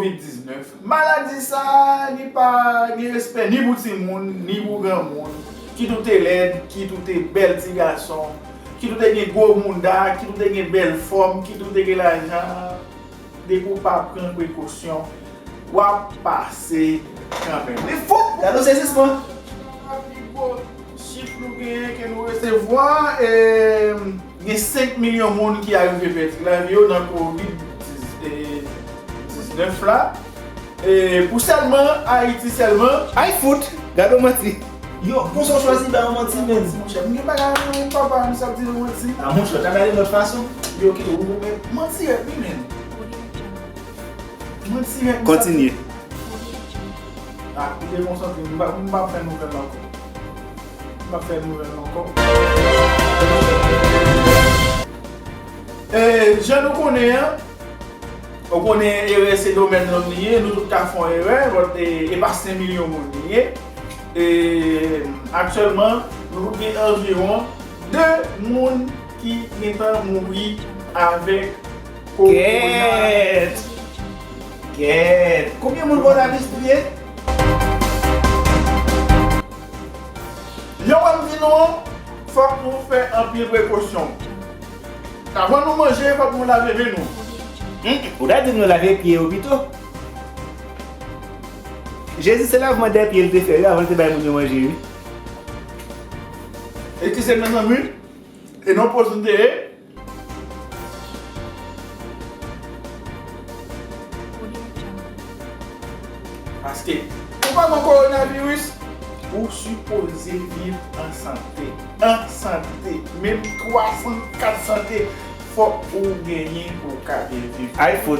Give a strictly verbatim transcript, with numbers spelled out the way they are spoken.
Kovid diznèf. Maladi sa a, li pa gen respè ni pou timoun, ni pou granmoun. Kit ou te lèd, kit ou te bèl ti gason, kit ou te gen gwo mounda, kit ou te gen bèl fòm, kit ou te gen lajan, depi w pa pran prekosyon, w ap pase kanmenm. Li fout! Gade yon sezisman! Pi gwo chif nou genyen ke nou resevwa, e, gen senk milyon moun ki arive pèdi lavi yo nan Kovid diznèf la. E, pou sèlman Ayiti sèlman. Ay fout! Gade yon manti. Yo, konsa w chwazi bay yon manti, menm. Monchè, m gen bagay nan men m, papa, m sa di nou manti. A, monchè, w ta gade lòt fason. Yo, kite ou, men manti rèd wi, menm. Manti rèd wi, sa. Kontinye. A, ou dekonsantre m, m pa, m pa fè nouvèl ankò. M pa fè nouvèl ankò. E, jan nou konnen an, ou konnen erè se domèn lòm li ye, nou tout ka fè yon erè, but, e, e pa senk milyon moun li ye. E, aktyèlman, nou gen anviwon de moun ki gentan mouri avèk kowona. Kèt! Kèt! Konbyen moun Pòtoprens touye? Jan w wè m di nou an, fòk nou fè anpil prekosyon. Avan nou manje, fòk nou lave men nou. Hmm, ou ta di nou lave pye yo pito. Jezi se lavman dè pye l te fè wi, avan l te bay moun yo manje wi. E ki se menm nan wi. E non poz m te ye. Paske, ou pa gen kowonaviris, ou sipoze viv an sante. An sante. Menm twa san, kat sante, fòk ou genyen pou w ka byen viv. Ay fout,